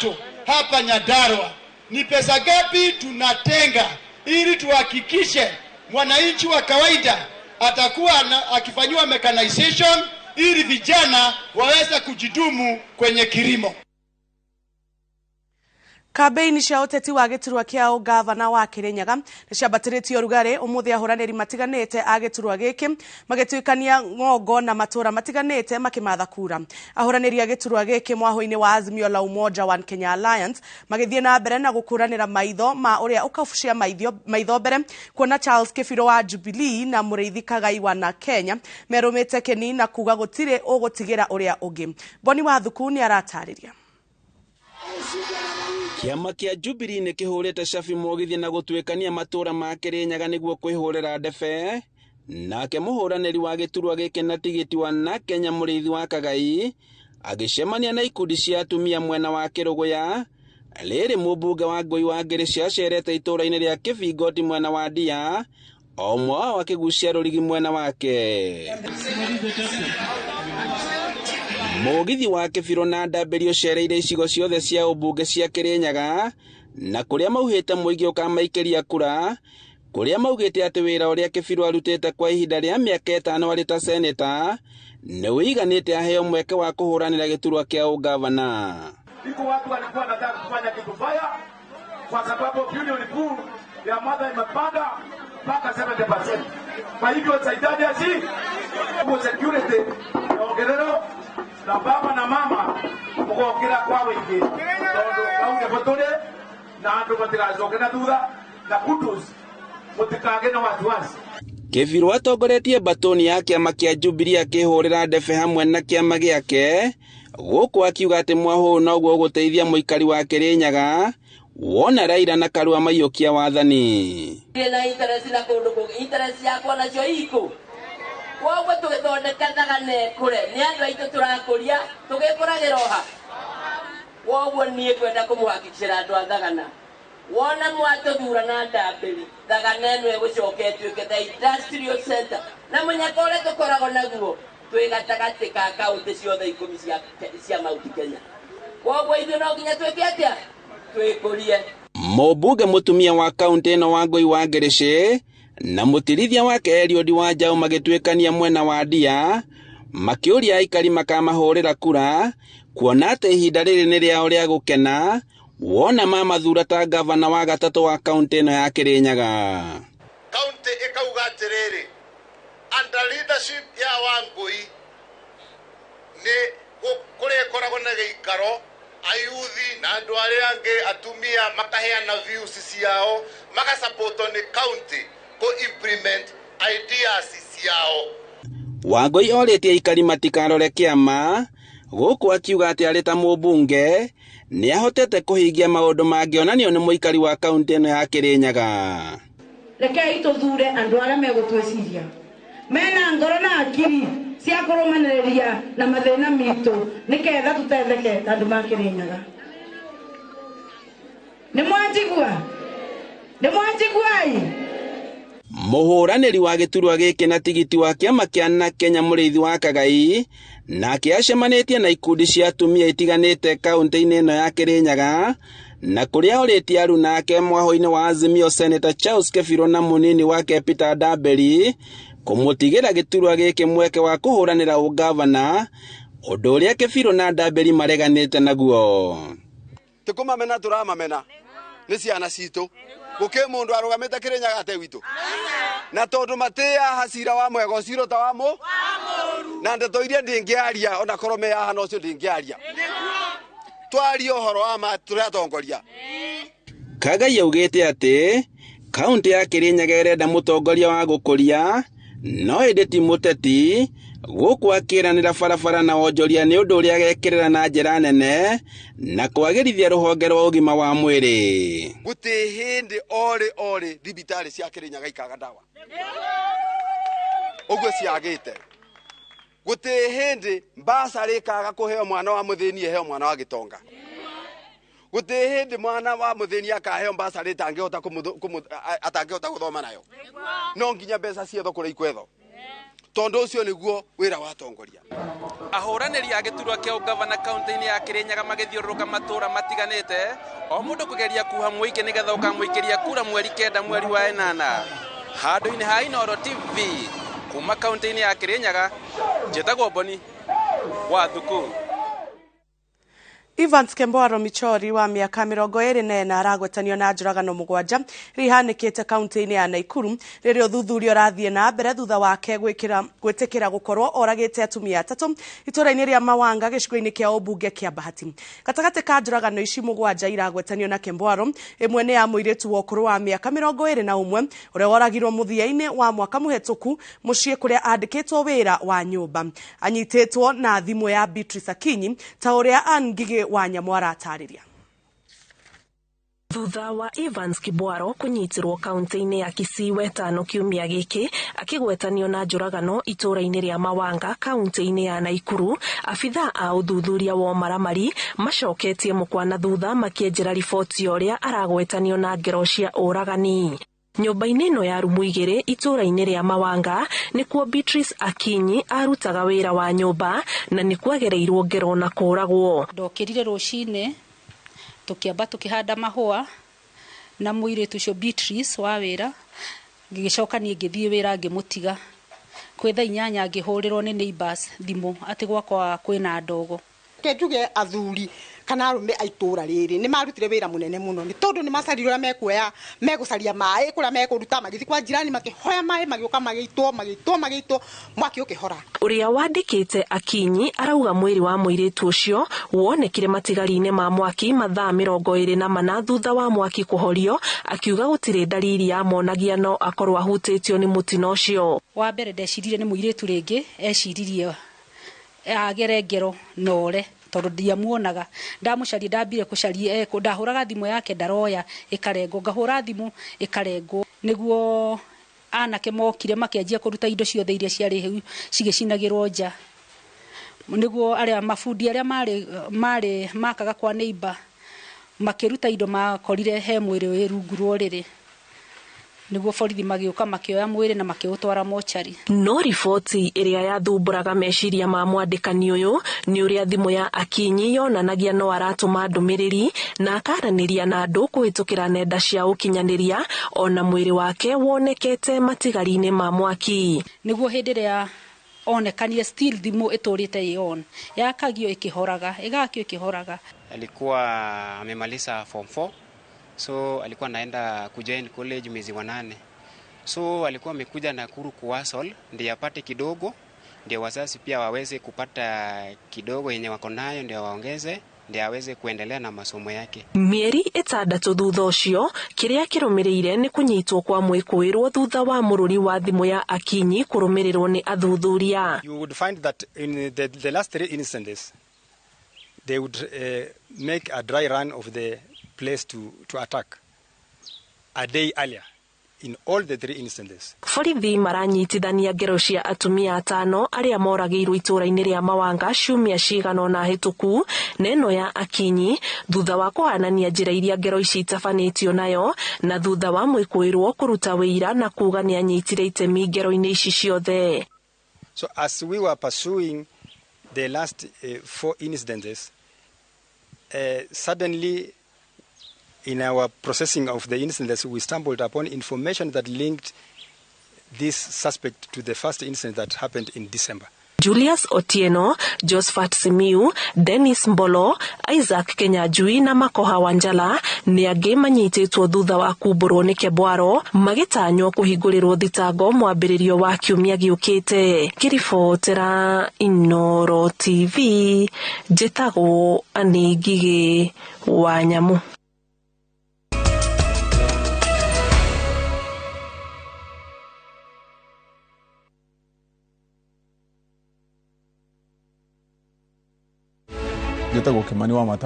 mapato hapa Nyandarua. Ni pesa gapi tunatenga ili tuhakikishe mwananchi wa kawaida atakuwa akifanyiwa mechanization ili vijana waweze kujidumu kwenye kilimo. Kambeini cia ũteti wa gĩturwa kĩa ũgavana wa Kĩrĩnyaga nĩ ciambatĩrĩtio ũrugarĩ ũmũthĩ ahũranĩri matiganĩte a gĩturwa gĩkĩ magĩtuĩkania ng'ongo na matũra matiganĩte makĩmatha kura. Ahũranĩri a gĩturwa gĩkĩ mwahũ-inĩ wa Azimio la Umoja One Kenya Alliance magĩthiĩ na mbere na gũkũranĩra maitho ma ũrĩa ũkabucia maitho mbere kuona Charles Kĩbirũ wa Jubilee na Mũrĩithi Kagai wa na Kenya merũmĩte kĩni na kuga gũtirĩ ũgũtigĩra ũrĩa ũngĩ. Boni Wathuku nĩ aratarĩria. Kĩama kĩa Jubilee nĩ kĩhũrĩte cabi mũgithi na gũtuĩkania matũra ma Kĩrĩnyaga nĩguo kwĩhũrĩra ndebe. Nake mũhũranĩri wa gĩturwa gĩkĩ na tigiti wa na Kenya Mũrĩithi wa Kagai agĩcemania na ikundi cia atumia mwena wa Kĩrũgũya. Rĩrĩ mũmbunge wa Ngũi wa Ngĩrĩ acerete itũũra-inĩ rĩa Kĩbingoti mwena wa Ndia, o ũmwe wao akĩgucia rũrigi mwena wake. Mũgithi wa Kĩbirũ na Ndambĩri ũcereire icigo ciothe cia ũmbunge cia Kĩrĩnyaga na kũrĩa mauhĩte mũingĩ ũkamaikĩria kura, kũrĩa maugĩte atĩ wĩra ũrĩa Kĩbirũ arutĩte kwa ihinda rĩa mĩaka 5 arĩ ta seneta nĩ ũiganĩte aheo mweke wa kũhũranĩra gĩturwa kĩa ũgavana. Iko watu walikuwa wanataka kufanya kitu baya kwa sababu union pool ya mother imepanda mpaka 70%. Kwa hivyo saidadi asi security ongerero na baba na mama mugokira kwa wingi tondu kaunge buture na andu matigacoke na thutha na kudos mutikage na wasiwasi. Kĩbirũ atongoretie batoni ya kĩama kĩa Jubilee akĩhũrĩra ndebe hamwe na kĩama gĩake gũkũ akiuga atĩ mwahũ noguo ũgũteithia mũikari wa Kĩrĩnyaga wona Raila na Karua maiyũkia wathani. Na interest na kũndũ kũngĩ interest yakwa nacio ikũ koguo tũgĩthondeka thagane kũre nĩ andũ aitũ tũrakũria tũgĩkũragĩra oha. Koguo niĩ ngwenda kũmũhakikicĩra andũ a Thagana wona mwatũthura na Ndambĩri Thagana ĩno ĩgũcoka ĩtuĩke the industrial center na mũnyaka ũrĩa tũkoragwo naguo twĩ gatagatĩ ka kaũntĩ ciothe 10 cia Mount Kenya. Koguo ithuĩ no nginya twĩke atĩa? Twĩkũrie. Mũmbunge mũtumia wa kaũntĩ ĩno wa Ngũi wa Ngĩrĩcĩ na mũtirithia wake Eliud wa Njaũ magĩtuĩkania mwena wa Ndia makĩũria aikari makamahũrĩra kura kuona atĩ ihinda rĩrĩ nĩ rĩao rĩa gũkena wona mamathura ta gavana wa gatatũ wa kaũntĩ ĩno ya Kĩrĩnyaga. Kaũntĩ ĩkauga atĩrĩrĩ, under leadership ya Wangũi nĩ kũrĩa ĩkoragwo na gĩikaro ayuthi na andũ arĩa angĩ atumia makaheana views ciao magasapotwo nĩ kaũntĩ kũ implement ideas ciao. Wangũi orĩtie aikari matikarore kĩama gũkũ akiuga atĩ arĩ ta mũmbunge nĩ ahotete kũhingia maũndũ mangĩonanio nĩ mũikari wa kaũntĩ ĩno ya Kĩrĩnyaga. Rekei tũthure andũ arĩa megũtwĩciria mena ngoro na akiri cia kũrũmanĩrĩria na mathĩna mitũ nĩketha tũtetheke ta andũ ma Kĩrĩnyaga. Nĩ mwanjigua? Nĩ mwanjiguai? Mũhũranĩri wa gĩturwa gĩkĩ na tigiti wa kĩama kĩa na Kenya Mũrĩithi wa Kagai nake acemanĩtie na ikundi cia atumia itiganĩte kaũntĩ-inĩ ĩno ya Kĩrĩnyaga na kũrĩa orĩtie aruna ake mwahũ-inĩ wa Azimio Senator Charles Kĩbirũ na mũnini wake Peter Ndambĩri kũmũtigĩra gĩturwa gĩkĩ mweke wa kũhũranĩra ũgavana ũndũ ũrĩa Kĩbirũ na Ndambĩri mareganĩte naguo. Tũkũmamena tũramamena nĩ ciana citũ gũkĩ mũndũ arũgamĩte Kĩrĩnyaga ate witũ na tondũ matĩaha cira wa mwega ũciro ta wa mũ na ndeto iria ndĩngĩaria ona korwo me haha no cio ndĩngĩaria twarie ũhoro wa ma tũrĩ atongoria. Kagai augĩte atĩ kaũntĩ ya Kĩrĩnyaga ĩrenda mũtongoria wa gũkũria no ĩndĩ ti mũteti gũkũ akĩranĩra barabara na wonjoria nĩ ũndũ ũrĩa agekĩrĩra na njĩra nene na kwagĩrithia rũhonge rwa ũgima wa mwĩrĩ. Gũtĩ hĩndĩ orĩ orĩ thibitarĩ cia Kĩrĩnyaga ikaga ndawa ũguo ciagĩte. Gũtĩ hĩndĩ mbacarĩ ĩkaga kũheo mwana wa mũthĩni ĩheo mwana wa gĩtonga. Gũtĩ hĩndĩ mwana wa mũthĩni akaheo mbacarĩ atangĩhota gũthoma nayo. No nginya mbeca ciethwo kũrĩa ikwethwo. Tondu ucio niguo wira wa atongoria. Ahũranĩri a gĩturwa kĩa ũgavana kaunti-inĩ ya Kĩrĩnyaga magĩthiũrũrũka matũũra matiganĩte, o mũndũ kũgeria kuha mũingĩ nĩgetha ũkamũikĩria kura mweri 9 mweri wa 8. Handũ-inĩ ha Inooro TV kuma kaunti-inĩ ya Kĩrĩnyaga, njĩtagwo Boni wa Thuku. Evans Kembwaro Michori wa mĩaka 24 aragwetanio na njũragano 7 iria ihanĩkĩte kaunti-inĩ ya Naikuru rĩrĩa ũthuthuria ũrathiĩ na mbere thutha wake gwĩtĩkĩra gũkorwo oragĩte atumia 3 itũũra-inĩ rĩa Mawanga gĩcigo-inĩ kĩa ũmbunge kĩa Bahati. Gatagatĩ ka njũragano ici 7 iragwetanio na Kembwaro, ĩmwe nĩ ya mũirĩtu wa ũkũrũ wa mĩaka 21 ũrĩa woragirwo mũthia-inĩ wa mwaka mũhetũku mũciĩ kũrĩa andĩkĩtwo wĩra wa nyũmba. Anyitĩtwo na thimũ ya Beatrice Akinyi ta ũrĩa Ann Ngigĩ wa Nyamũ aratarĩria. Thutha wa Evans Kibwaro kunyitirwo kaunti-inĩ ya Kisii wetano kiumia gĩkĩ akĩgwetanio na njũragano itũũra-inĩ rĩa Mawanga kaunti-inĩ ya Naikuru, abithaa a ũthuthuria wa ũmaramari macoketie mũkwa na thutha makĩenjera riboti ũrĩa aragwetanio na ngero cia ũragani. Nyũmba-inĩ ĩno ya rumu 2 itũũra-inĩ rĩa Mawanga nĩkuo Beatrice Akinyi arutaga wĩra wa nyũmba na nĩkuo agereirwo ngero na kũũragwo. Ndokĩrire rũcinĩ tũkĩamba tũkĩhanda mahũa na mũirĩtu ũcio Beatrice wa wĩra, ngĩgĩcoka niĩ ngĩthiĩ wĩra ngĩmũtiga. Kwĩ thaa 8 ngĩhũrĩrwo nĩ neighbors thimũ atĩ gwakwa kwĩna ndogo. Ke njuge athuri kana arume a itũũra rĩrĩ nĩ marutire wĩra mũnene mũno nĩ tondũ nĩ macarire ũrĩa mekuoya megũcaria maĩ kũrĩa mekũruta magĩthiĩ kwa jirani makĩhoya maĩ magĩũka magĩitwo magĩitwo magĩitwo mwaki ũkĩhora. Ũrĩa wandĩkĩte Akinyi arauga mwĩrĩ wa mũirĩtu ũcio wonekire matigari-inĩ ma mwaki mathaa 24 thutha wa mwaki kũhorio, akiuga gũtirĩ ndariri yamonagia no akorwo ahutĩtio nĩ mũtino ũcio. Wa mbere ndeciririe nĩ mũirĩtu rĩngĩ eciririe agere ngero nore tondu ndiamuonaga, ndamucaria ndambire kucaria ndahuraga thimu yake ndaroya ikarengwo, ngahura thimu ikarengwo, niguo anake mokire makianjia kuruta indo ciothe iria ciarĩ hau cigicinagirwo nja, niguo aria mabundi aria mari makaga kwa neighbor makiruta indo makorire he mwĩrĩ wĩ rungu rwa ũrĩrĩ, niguo borithi magĩũka makĩoya mwĩrĩ na makĩũtwara mochari. No riboti ĩrĩa yathumbũraga meciria ma mwandĩkani ũyũ nĩ ũrĩa thimũ ya Akinyi yonanagia no aratũma ndũmĩrĩri na akaranĩria na andũ kũhĩtũkĩra nenda cia ũkinyanĩria, ona mwĩrĩ wake wonekete matigari-inĩ ma mwaki. Niguo hĩndĩ ĩrĩa onekanire still thimũ ĩtũrĩte ĩ on, yakagio ĩkĩhoraga, ĩgakio ĩkĩhoraga. Alikuwa amemaliza form 4. So alikuwa anaenda kujoin college mwezi wa 8. So alikuwa amekuja Nakuru kuwasol ndiye apate kidogo, ndiye wazazi pia waweze kupata kidogo yenye wako nayo ndiye waongeze, ndiye aweze kuendelea na masomo yake. Mĩeri 6 thutha ũcio, kĩrĩa kĩrũmĩrĩire nĩ kũnyitwo kwa mwĩkũĩrwo thutha wa mũrũri wa thimũ ya Akinyi kũrũmĩrĩrwo nĩ athuthuria. You would find that in the last 3 instances they would make a dry run of the place to attack a day earlier in all the 3 instances. Borithi maranyitithania ngero cia atumia 5 arĩa moragĩirwo itũũra-inĩ rĩa Mawanga ciumia cigana ũna hĩtũku neno ya Akinyi thutha wa kũhanania njĩra iria ngero ici itabanĩtio nayo na thutha wa mwĩkũĩrwo kũruta wĩira na kuga nĩanyitire itemi ngero-inĩ ici ciothe. So as we were pursuing the last 4 incidences, suddenly in our processing of the incidents, we stumbled upon information that linked this suspect to the first incident that happened in December. Julius Otieno, Josephat Simiu, Dennis Mbolo, Isaac Kenyajui na Makoha Wanjala nĩ angĩ manyitĩtwo thutha wa kumbũrwo nĩ Kebwaro magĩtanywo kũhingũrĩrwo thitango mwambĩrĩrio wa kiumia gĩũkĩte. Ngĩribotera Inooro TV, njĩtagwo Anĩ Ngigĩ wa Nyamũ. Njĩtagwo Kimani wa Mata.